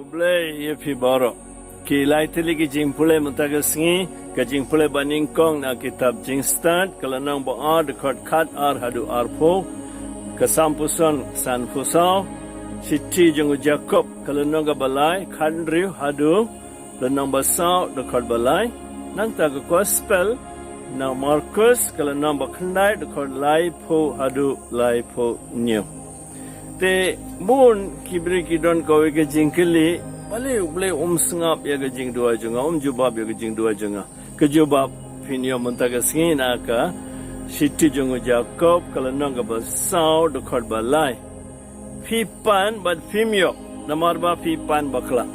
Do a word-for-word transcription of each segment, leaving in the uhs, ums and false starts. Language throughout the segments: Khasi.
Khublei ïa phi baroh. Ki lai tylli ki jingpule mynta ka sngi, ka jingpule banyngkong na kitab Jingstad, ka lynnong ba ar, dkhot khat ar haduh arphew, ka Salm phew san, Salm phew saw, Shithi jong u Jakob, ka lynnong kaba lai, khathynriew haduh lynnong ba saw, dkhot ba lai, nangta ka Gospel na u Markus, ka lynnong ba khyndai, dkhot laiphew haduh laiphew hynñiew. Te bun ki briew ki don kawei ka jingkylli, balei U Blei um sngap ïa ka jingduwai jong nga, um jubab ïa ka jingduwai jong nga. Ka jubab phin ïoh mynta ka sngi na ka Shithi jong u Jakob, ka lynnong kaba saw, dkhot ba lai. Phi pan bad phim ïoh, namar ba phi pan bakla,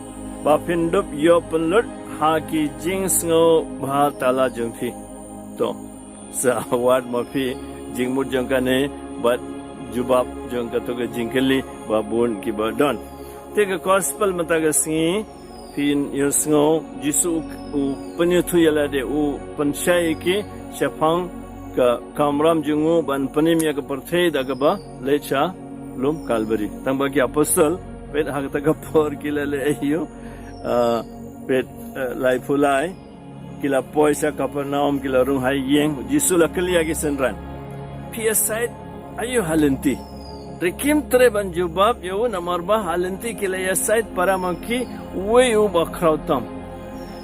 ba phin dup ïoh pynlut ha ki jingsngewbha tala jong phi. To, sa wat ma phi jingmut jong kane bad jubab jong kato ka jingkylli ba bun kiba don. Te ka Gospel mynta ka sngi, phin ïohsngew, Jisu u, u pynïathuh ïa lade, u pynshai ïa ki shaphang ka kamram jong u ban pynim ïa ka pyrthei da kaba leit sha lum Kalbari. Tang ba ki apostol, peit ha kata ka por ki la leh aïu, ah, peit, eh, laiphew lai, ki la poi sha Kapernaum, ki la rung ha ïing. Jisu la kylli ïa ki synran, phi ïasaid aïu ha lynti? Te kim treh ban jubab ïa u, namar ba ha lynti ki la ïasaid para ma ki uwei uba khraw tam.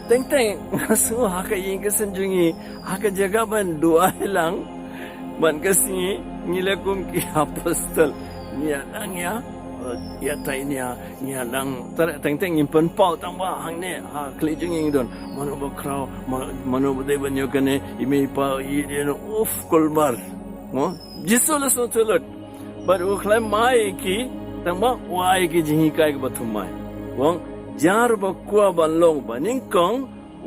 Teng teng nga sngew ha ka ïing ka sem jong ngi, ha ka jaka ban duwai lang, ban ka sngi ngi leh kum ki apostol, ngi ïa nang ïa, ïa tai nia, ngi ïa nang treh teng teng, ngim pynpaw tang ba hangne ha khlieh jong ngi don mano ba khraw, ma-, mano ba dei ban ïoh kane, i mei i pa, i dei no, uf, kulmar. Mo? Jisu la sngewthuh lut. Bad u khlem ai ki, tang ba u ai ki jinghikai kaba thymmai. U ong, jar ba kwah ban long banyngkong,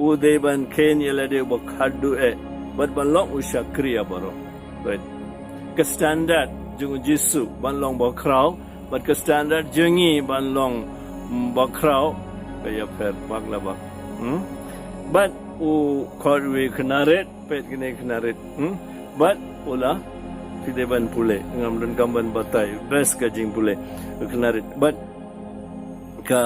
u dei ban kheiñ ïa lade uba khatduh eh, bad ban long u shakri ïa baroh. Bad ka standard jong u Jisu ban long ba khraw, bad ka standard jong ngi ban long, mm, ba khraw, ka ïapher bak la bak. Hmm? Bad u khot uwei u khynnah rit, peit kine ki khynnah rit. Hmm? Bad u la, phi dei ban pule, ngam donkam ban batai, best ka jingpule, u khynnah rit. Bad ka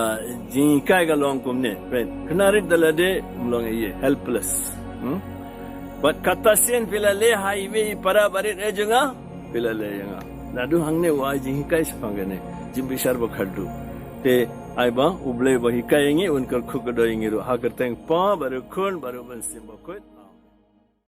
jinghikai ka long kumne, peit. Khynnah rit da lade, ym long ei ei, helpless. Hmm? Bad kata sien phi la leh ha iwei i para barit eh jong nga, phi la leh ïa nga. Naduh hangne u ai jinghikai shaphang kane, jingbishar ba khatduh. Te ai ba U Blei ba hikai ïa ngi un kyrkhu kyrdoh ïa ngi ruh, ha ka kyrteng Kpa bad ka Khun bad ka Mynsiem Bakhuid.